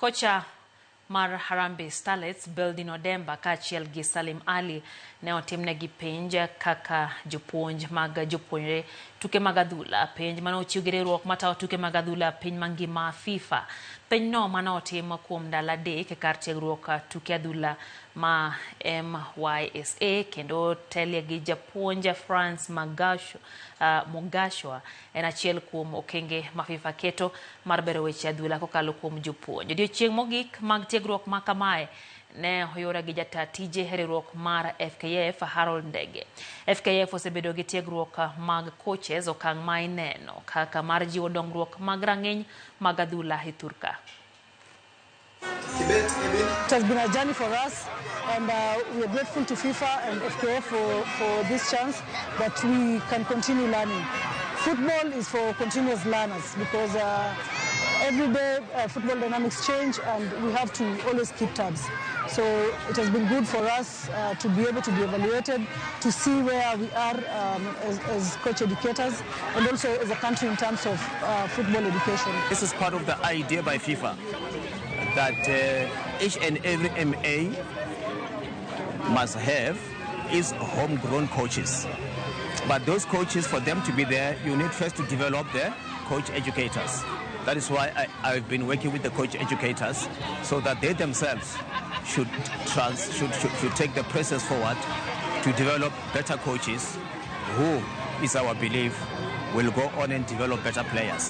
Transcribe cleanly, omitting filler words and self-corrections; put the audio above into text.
Kocha mar Harambee Starlets Beldin Odemba kaachiel gi Salim Ali ne otimnegi penj kaka jopuonj mag jopuonjre tuke mag adhula. Penj mane ochiw gi riwruok matayo tuke mag adhula piny mangima FIFA. Penjno mane otim kuom ndalo 3 e kar tiegruok tuke adhula ma MYSA kendo telie gi japuonj France Mugashwa en achiel kuom okenge ma FIFA keto mar bero weche adhula kokalo kuom jopuonj. Odiochieng' mogik mag tiegruok ma kamae ne oyore gi jata tije e riwruok mar FKF Harold Ndege. FKF osebedo gi tiegruok mag coaches okang' ma ineno kaka mar jiwo dongruok mag rang'iny mag adhula e thurka. It has been a journey for us, and we are grateful to FIFA and FKF for this chance that we can continue learning. Football is for continuous learners because every day football dynamics change and we have to always keep tabs. So it has been good for us to be able to be evaluated, to see where we are as coach educators and also as a country in terms of football education. This is part of the idea by FIFA that each and every MA must have is homegrown coaches. But those coaches, for them to be there, you need first to develop the coach educators. That is why I've been working with the coach educators so that they themselves should take the process forward to develop better coaches who, is our belief, will go on and develop better players.